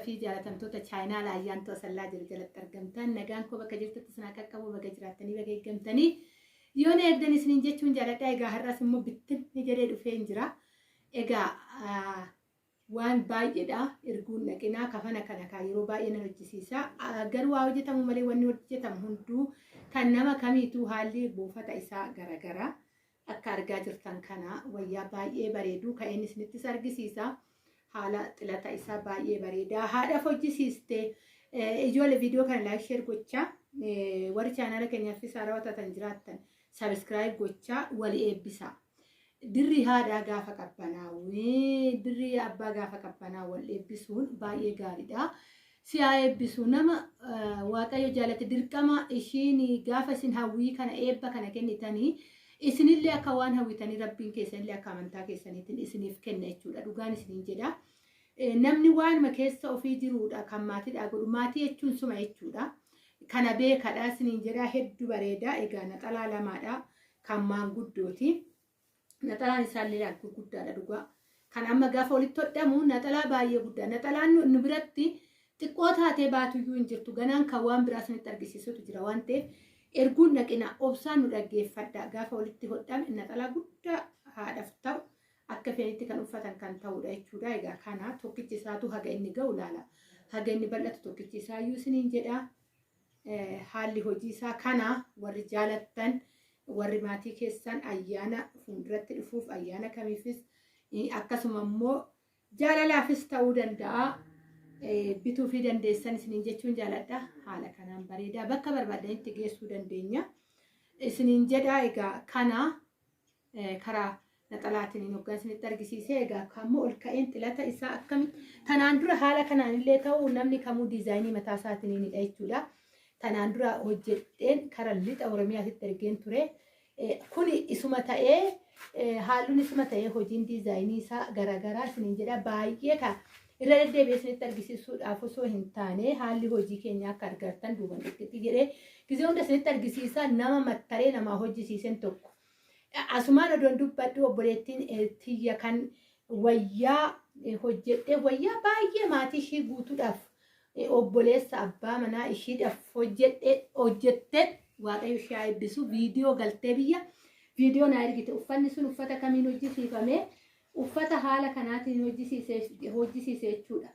Kabajamtoota fi jaalatamtoota chaayinaala Ayyaantuu Asallaa jiru jalatti argamtan, nagaan koo bakka jirtutti isin haa qaqqabu. Baga jiraattanii, baga eeggamtanii, yoo na eegdan isiniin jechuun jaaladha. Egaa har'as immoo bittinni jedhee dhufee hin jira. Egaa waan baay'eedha erguun dhaqinaa kafana kana kaa yeroo baay'ee nan hojjisiisa. Garuu waa hojjetamu malee wanni hojjetamu hunduu kan nama kamiituu haalli buufata isaa garagara. Akka argaa jirtan kana wayyaa baay'ee bareedu ka'een isinittis argisiisa. Haala xilata isaa baay'ee bareeda. Haadhaaf hojjisiiste. Ijoollee, viidiyoo kana like, share gochaa, warri chaanaala keenyaafis haarawaa taatan jiraattan subscribe gochaa wali eebbisa. Dirri haadhaa gaafa qabbanaa'u, dirri abbaa gaafa qabbanaa'u wal eebbisuun baay'ee gaariidha. Si haa eebbisu nama Waaqayyo jaalate. Dirqama ishiin gaafa isin hawwii kana, eebba kana kennitanii, isinillee akka waan hawwitanii Rabbiin keessanillee akka amantaa keessaniitiin isiniif kenna jechuudha. Dhugaan isiniin jedha. Namni waanuma keessa ofii jiruudha kan maatiidhaa godhu. Maatii jechuun suma jechuudha. Kana beekadha isiniin jedha. Hedduu bareeda. Egaa naxalaa lamaadha kan maanguddooti. Naxalaan isaallee gurguddaadha dhugaa. Kan amma gaafa walitti hodhamu naxalaa baay'ee guddaa. Naxalaan nu biratti xiqqoo taatee baatuyyuu hin jirtu. Ganaan kan waan biraa isinitti argisiisutu jira waan ta'eef erguun dhaqina, obsaan nu dhaggeeffadha. Gaafa walitti hodhame naxalaa guddaa haadhaaf ta'u, akka feenitti kan uffatan kan ta'udha jechuudha. Egaa kana tokkichi isaatu haga inni ga'u laala. Haga inni bal'atu tokkichi isaayyuu isiniin jedha. Haalli hojii isaa kana warri jaalattan, warri maatii keessan ayyaana fuulduratti dhufuuf, ayyaana kamiifis, akkasuma immoo jaalalaafis ta'uu danda'a. Bituu fi dandeessan isiniin jechuun jaaladha. Haala kanaan bareedaa bakka barbaadanitti geessuu dandeenya. Isiniin jedha. Egaa kana karaa naxalaatiin hoggaan isinitti argisiise. Egaa kammoo ol ka'een xilata isaa akkamitti tanaan dura haala kanaan illee ta'u, namni kamuu diizaayinii mataa isaatiinidha jechuudha. Tanaan dura hojjedheen karaa lixa Oromiyaatitti ergeen ture. Kuni isuma ta'ee, halluun isuma ta'ee, hojiin diizaayinii isaa garaagaraa isiniin jedha. Baay'ee ka irra deddeebi'ee isinitti argisiisuudhaaf osoo hin taane, haalli hojii keenya akka argattan duuban xixiqqi jedhee gizee hunda isinitti argisiisa. Nama mattaree namaa hojjisiisen tokko. Asumaan odoon dubbadhu, obboleettiin tiyya kan wayyaa hojjedhee, wayyaa baay'ee maatii ishii guutuudhaaf, obboleessa abbaa manaa ishiidhaaf hojjedhee hojjettee, Waaqayyo ishee haa eebbisu, viidiyoo galtee biyya viidiyoo naa ergite. Uffanni sun uffata kamiin hojjisiifame? Uffata haala kanaatiin hojjisiise jechuudha.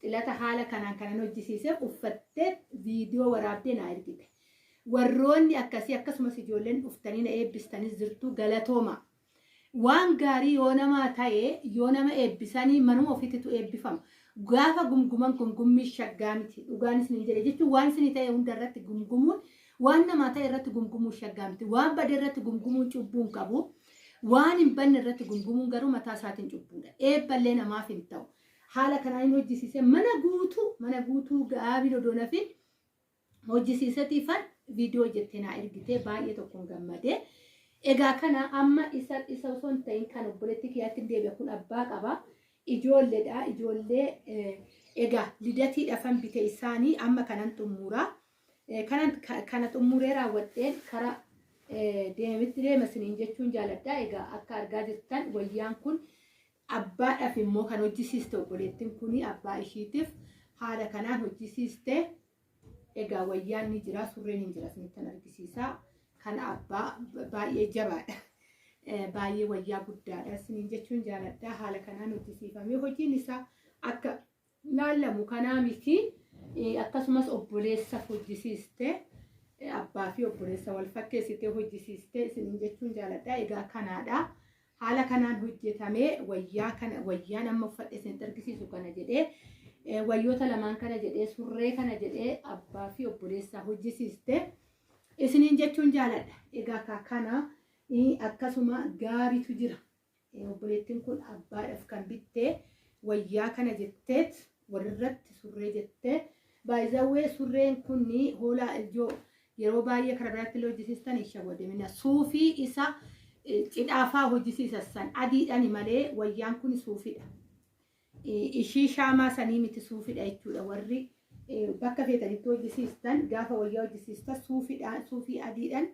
Xilata haala kanaan kanan hojjisiiseef uffattee viidiyoo waraabdee naa ergite. Warroonni akkasii, akkasumas ijoolleen dhuftanii na eebbistanis jirtu, galatooma. Waan gaarii yoo namaa ta'e, yoo nama eebbisanii, manuma ofiititu eebbifama. Gaafa gumguman gumgummii shaggaa miti. Dhugaan isiniin jedhe jechuun waan isinii ta'e hunda irratti gumgumuun, waan namaa ta'e irratti gumgumuun shaggaa miti. Waan bade irratti gumgumuun cubbuu hin qabu. Waan hin banne irratti gumgumuun garuu mataa isaatiin cubbuudha. Eebballee namaaf hin ta'u. Haala kanaan hin hojjisiise. Mana guutuu, mana guutuu gaabiin odoo nafin hojjisiisetiifan viidiyoo hojjettee naa ergite, baay'ee tokkoon gammadee. Egaa kana amma isa osoo hin ta'in kan obboleettii kiyyaatti hin deebi'a. Kun abbaa qaba. Ijoolleedha. Ijoollee egaa lidatiidhafan bite isaanii. Amma kanan xumuraa. Kana xumuree raawwadheen kara deemitti deema isiniin jechuun jaaladha. Egaa akka argaa jirtan wayyaan kun abbaadhaaf immoo kan hojjisiiste obboleettiin kuni abbaa ishiitiif haala kanaan hojjisiiste. Egaa wayyaan ni jira, surreen hin jira, isinittan argisiisa. Kan abbaa baay'ee jabaadha. Baay'ee wayyaa guddaadha isiniin jechuun jaaladha. Haala kanaan hojjisiifamee hojiin isaa akka laallamu kanaa miti. Akkasumas obboleessaaf hojjisiiste. Abbaa fi obboleessa wal fakkeessitee hojjisiiste isiniin jechuun jaaladha. Egaa kanaadha. Haala kanaan hojjetamee wayyaa kana, wayyaan amma uffadhe isinitti argisiisu kana jedhee, wayyoota lamaan kana jedhee, surree kana jedhee abbaa fi obboleessaa hojjisiiste isiniin jechuun jaaladha. Egaa kana akkasuma gaabitu jira. Obboleettiin kun abbaadhaaf kan bitte wayyaa kana jetteet walirratti surree jettee. Baay'izawwee surreen kun hoolaa ijoo yeroo baay'ee karaa biraatti illee hojjisiistan hin shawwadamina. Suufii isa cidhaafaa hojjisiisan san adiidhani malee wayyaan kun suufidha. Ishii shaamaa sanii miti, suufidha jechuudha. Warri bakka feetanitti hojjisiistan, gaafa wayyaa hojjisiistan suufidhaan, suufii adiidhaan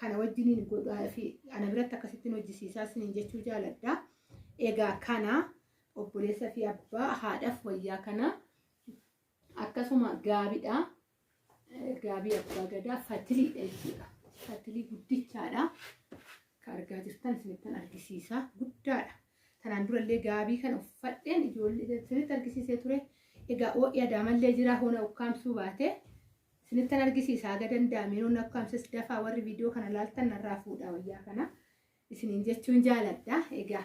kana wajjiniin godhaa fi ana biratti akkasittiin hojjisiisaa isiniin jechuu jaaladha. Egaa kana obboleessa fi abbaa haadhaaf wayyaa kana Akkasuma gaabidha. Gaabii abbaa gadaa fatiliidha jechuudha. Fatilii guddichaadha. Akka argaa jirtan isinittan argisiisa. Guddaadha. Tanaan durallee gaabii kana uffadheen ijoollee isinitti argisiisee ture. Egaa ho'i adaamallee jira hona ukkaamsuu baate. Isinittan argisiisa haga danda'ameen hona ukkaamses dafaa warri viidiyoo kana laaltan narraa fuudhaa wayyaa kana. Isiniin jechuun jaaladha. Egaa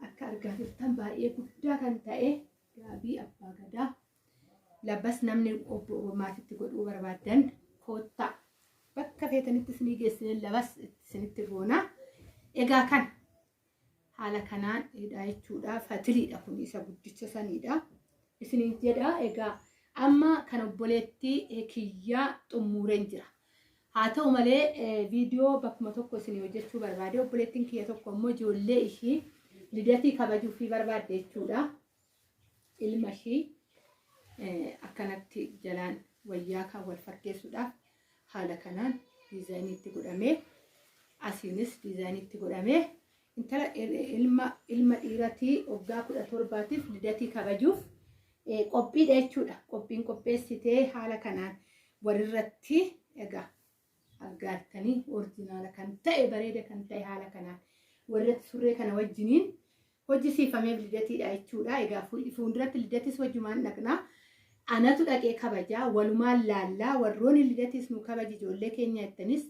akka argaa jirtan baay'ee guddaa kan ta'e gaabii abbaa gadaa. Labbas namni obbo maatitti godhuu barbaaddan koottaa. Bakka feetanitti isinii geessine labas isinitti goona. Egaa kan haala kanaan hidhaa jechuudha. Fatiliidha kun isa guddicha saniidha. Isiniin jedha egaa amma kan obboleettii kiyyaa xummuureen jira. Haa ta'u malee viidiyoo bakkuma tokko isinii hojjechuu barbaade obboleettiin kiyya tokko immoo ijoollee ishii lidatii kabajuufii barbaadde jechuudha. Ilma ishii akkanatti jalaan wayyaa kan wal fakkeessuudhaaf haala kanaan diizaayinii itti godhamee asiinis diizaayinii itti godhamee intala ilma ilma dhiiratii waggaa 17tiif lidatii kabajuuf qophiidha jechuudha. Qophiin qopheessitee haala kanaan walirratti egaa aggaartanii orjinaala kan ta'e bareeda kan ta'e haala kanaan walirratti surree kana wajjiniin hojjisiifameef lidatiidha jechuudha. Egaa fuulduratti lidatis wajjumaan dhaqnaa. Anatu dhaqee kabajaa walumaan laallaa warroonni lidatis nu kabaji ijoollee keenya jettanis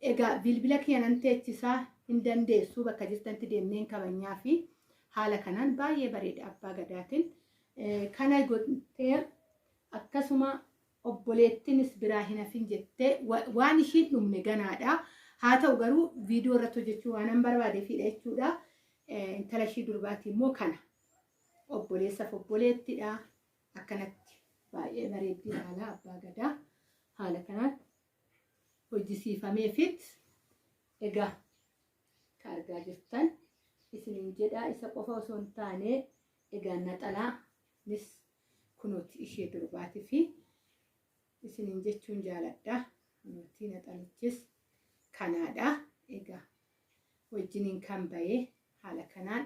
egaa bilbila kiyya nan teechisaa hin dandeessu bakka jirtanitti deemneen kabajnaa fi haala kanaan baay'ee bareeda abbaa gadaatiin kana godhee akkasuma obboleettinis biraa hin hafin jettee waan ishiin dhumne ganaadha. Haa ta'u garuu viidiyoo irratti hojjechuu waan hin barbaadeefidha jechuudha. Intala ishii durbaati immoo kana obboleessaaf obboleettidha. Akkanatti baay'ee bareeddii haala abbaa gadaa haala kanaan hojjisiifameefit egaa ka argaa jirtan isiniin jedha isa qofa osoo hin taane egaa naxalaanis kunooti ishee durbaatii fi isiniin jechuun jaaladha. Kunooti naxalichis kanaadha. Egaa wajjiniin kan bahee haala kanaan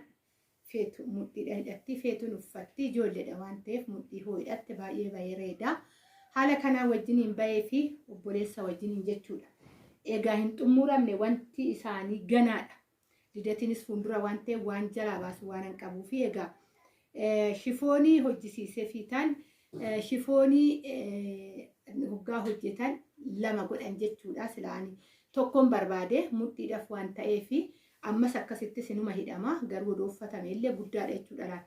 feetu mudhiidha hidhatti feetuun uffatti ijoolleedha waan ta'eef mudhii hoo hidhatte baay'ee bareeda. Haala kanaan wajjiniin bahee fi obboleessa wajjiniin jechuudha. Egaa hin xumuramne wanti isaanii ganaadha. Lidatiinis fuuldura waan ta'eef waan jalaa baasu waan hin qabuu fi egaa shifoonii hojjisiisee fiitaan shifoonii hoggaa hojjetan lama godhan jechuudha silaanii. Tokkoon barbaade mudhiidhaaf waan ta'eef ammas akkasitti sinuma hidhama garuu odoo uffatame illee guddaadha jechuudha.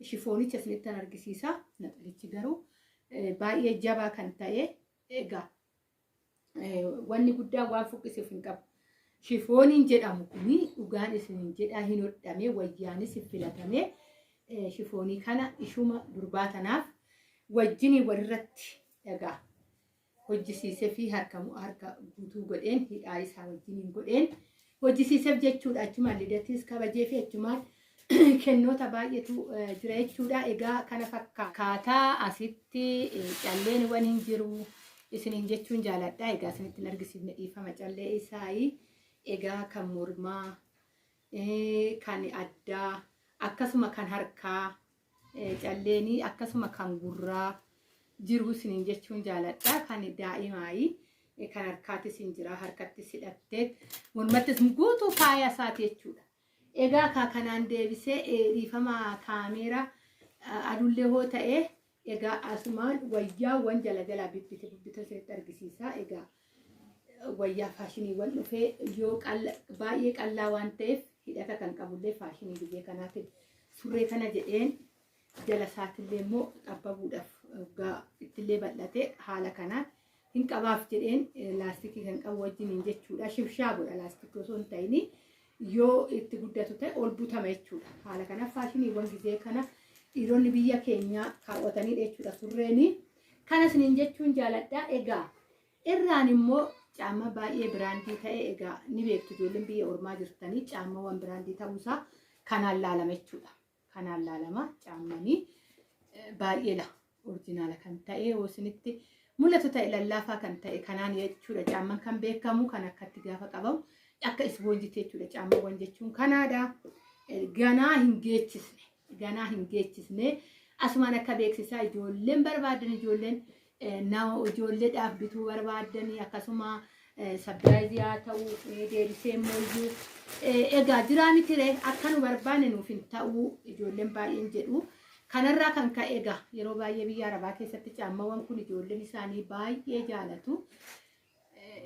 Shifoonicha isinittan argisiisa. Naxalichi garuu baay'ee jabaa kan ta'e egaa wanni guddaa waan fuqqisuuf hin qabu. Shifooniin jedhamu kuni dhugaan isiniin jedhaa hin hodhame wayyaanis hin filatame shifoonii kana ishuma durbaa tanaaf wajjinii walirratti egaa hojjisiisee fi harka harka guutuu godheen hidhaa isaa wajjiniin godheen hojjisiiseef jechuudha. Achumaan lidatiis kabajee fi achumaan kennoota baay'eetu jira jechuudha. Egaa kana fakkaataa asitti calleen waan hin jiru isiniin jechuun jaaladha. Egaa isinitti hin argisiifne dhiifama callee isaayi. Egaa kan mormaa, kan addaa, akkasuma kan harkaa calleenii akkasuma kan gurraa jiru isiniin jechuun jaaladha. Kan daa'imaayi kan harkaatis hin jira harkattis hidhattee mormattis guutuu faaya isaati jechuudha. Egaa kaa kanaan deebisee dhiifama kaameera adullee hoo ta'e egaa asumaan wayyaawwan jala jalaa bibbite bibbite isinitti argisiisa. Egaa wayyaa faashiniiwwan dhufee yoo baay'ee qallaa waan ta'eef hidhata kan qabullee faashinii biyya kanaatiin surree kana jedheen jala isaatillee immoo xabbabuudhaaf waggaa ittillee bal'ate haala kanaan hin qabaaf jedheen laastikii kan qabu wajjiniin jechuudha. Shibshaa godha laastikii osoo hin ta'in yoo itti guddatu ta'e ol butama jechuudha. Haala kanaaf faashiniiwwan gizee kana dhiironni biyya keenyaa kaawwatanidha jechuudha surreeni. Kana isiniin jechuun jaaladha. Egaa irraan immoo caamma baay'ee biraandii ta'e egaa ni beektu ijoolleen biyya ormaa jirtanii caammawwan biraandii ta'uusaa kanaan laalama jechuudha. Kanaan laalama caammanii baay'ee la orjinaala kan ta'e yoo isinitti mul'atu ta'e lallaafaa kan ta'e kanaan jechuudha caamman kan beekamu kan akkatti gaafa qabamu akka isboonjitti jechuudha caammawwan jechuun kanaadha. Ganaa hin geechisne ganaa hin geechisne Asumaan akka beeksisaa ijoolleen barbaadan ijoolleen nama ijoolleedhaaf bituu barbaadanii akkasuma surprise haa ta'u deebisee immoo iyyuu egaa jiraa miti ree akka nu barbaanne nuuf hin ta'uu ijoolleen baay'een jedhu. Kanarraa kan ka'e egaa yeroo baay'ee biyya Arabaa keessatti caammawwan kun ijoolleen isaanii baay'ee jaalatu.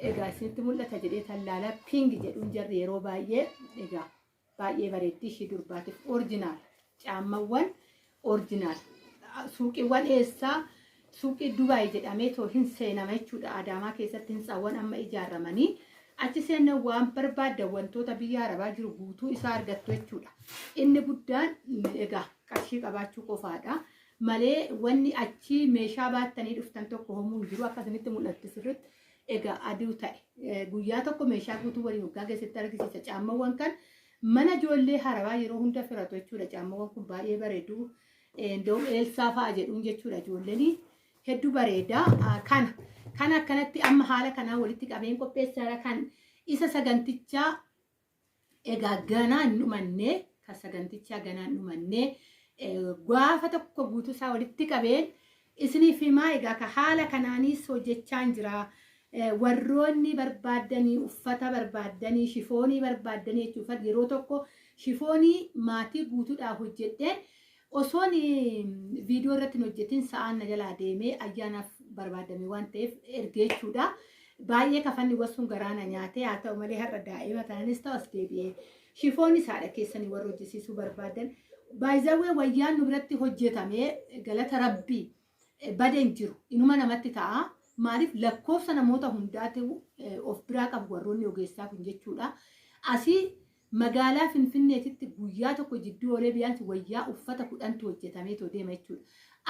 Egaa isinitti mul'ata jedhee tallaala pink jedhuun jarri yeroo baay'ee egaa baay'ee bareeddii ishii durbaatiif original caammawwan original suuqiiwwan eessaa suuqii Dubaay jedhamee too hin seenama jechuudha. Adaamaa keessatti hintsaawwan amma ijaaramanii achi seenan waan barbaaddan wantoota biyya Arabaa jiru guutuu isaa argattu jechuudha. Inni guddaan egaa qarshii qabaachuu qofaadha. Malee wanni achi meeshaa baattanii dhuftan tokko homuu hin jiru akkasinitti mul'atti sirriitti. Egaa aduu ta'e guyyaa tokko meeshaa guutuu waliin waggaa keessatti argisiisa. Caammawwan kan mana ijoollee Arabaa yeroo hunda firatu jechuudha. Caammawwan kun baay'ee bareedu. Indoom Eelsaa fa'a jedhuun jechuudha ijoolleen hedduu bareeda. Kana kan akkanatti amma haala kanaa walitti qabeen qopheessaadha. Kan isa sagantichaa egaa ganaa hin dhumannee kan sagantichaa ganaa hin dhumannee gaafa tokko guutuu isaa walitti qabeen isiniif himaa. Egaa ka haala kanaanis hojjechaa jira. Warroonni barbaaddanii uffata barbaaddanii shifoonii barbaaddanii jechuudha. Yeroo tokko shifoonii maatii guutuudhaaf hojjedheen osoon viidiyoo irratti hin hojjetin sa'aan na jalaa deemee ayyaanaaf barbaadame waan ta'eef ergee jechuudha. Baay'ee kafanni wasuun garaana nyaatee haa ta'u malee har'a daa'ima tananis ta'u as deebi'ee shifoon isaadha keessanii warra hojjesiisuu barbaadan. Baay'izawwee wayyaan nu biratti hojjetamee galata rabbii badeen jiru inuma namatti ta'a. Maaliif lakkoofsa namoota hundaatu of biraa qabu warroonni ogeessaa kun jechuudha. Asii magaalaa Finfinneetitti guyyaa tokko jidduu oolee biyyaan wayyaa uffata 10tu hojjetamee too deema jechuudha.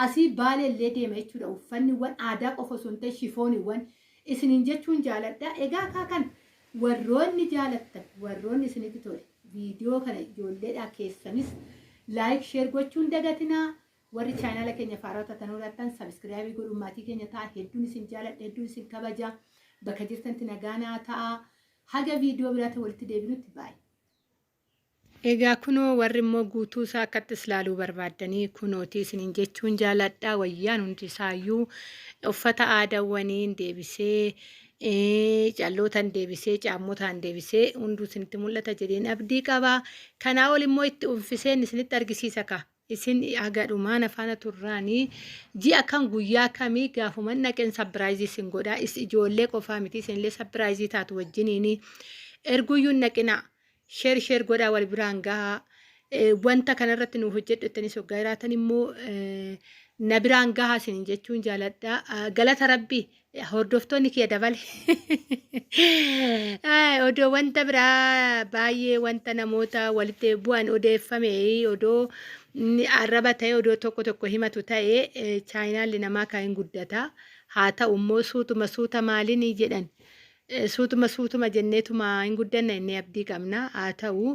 Asii Baaleellee deema jechuudha. Uffanniiwwan aadaa qofa osoo hin ta'in shifooniiwwan isiniin jechuun jaaladha. Egaa akka kan warroonni jaalattan warroonni isinitti tole viidiyoo kana ijoolleedhaa keessanis like share gochuun dagatinaa. Warri chaanaala keenya faaraa taatan horattan subscribe godhuun maatii keenya ta'a. Hedduun isin jaaladha, hedduun isin kabaja. Bakka jirtantti nagaa naa ta'a. Haga viidiyoo biraatti walitti deebinutti baay'ee. Egaa kunoo warri immoo guutuu isaa akkatti ilaaluu barbaaddanii kunootii isiniin jechuun jaaladha. Wayyaan hundi isaayyuu uffata aadaawwaniin deebisee callootaan deebisee caammotaan deebisee hunduu isinitti mul'ata jedheen abdii qaba. Kanaa ol immoo itti uffiseen isinitti argisiisa ka. Isin haga dhumaan afaana turraanii ji'a kan guyyaa kamii gaafuman dhaqeen surprise isin godha. Is ijoollee qofaa miti isinillee surprise taatu wajjiniini erguyyuu hin dhaqinaa. Share share godhaa wal biraan gahaa. Wanta kanarratti nu hojjedhu jettanii soggaa jiraatan immoo na biraan gahaa isin jechuun jaaladha. Galata rabbii hordoftoonni kiyya dabale. Odoo wanta biraa baay'ee wanta namoota walitti bu'an odeeffame odoo arraba ta'e odoo tokko tokko himatu ta'e chaayinaalli namaa kan hin guddata. Haa ta'u immoo suutuma suuta maaliin jedhan. Suutuma suutuma jenneetuma hin guddanna inni abdii qabna. Haa ta'u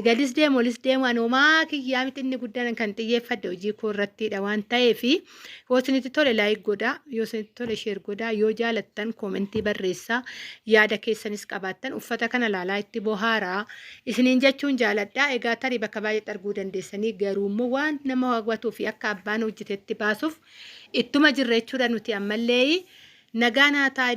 gadis deemu olis deemu ani homaa kiyyaa miti inni guddaan kan xiyyeeffadhe hojii koo irrattidha waan ta'eef yoo isinitti tole like godhaa, yoo isinitti tole share godhaa, yoo jaalattan comment barreessaa, yaada keessanis qabaattan uffata kana laalaa itti bohaaraa isiniin jechuun jaaladha. Egaa tarii bakka baay'eetti arguu dandeessanii garuu immoo waan nama hawwatuu fi akka abbaan hojjetetti baasuuf ittuma jirra jechuudha nuti ammallee nagaa naa ta'a.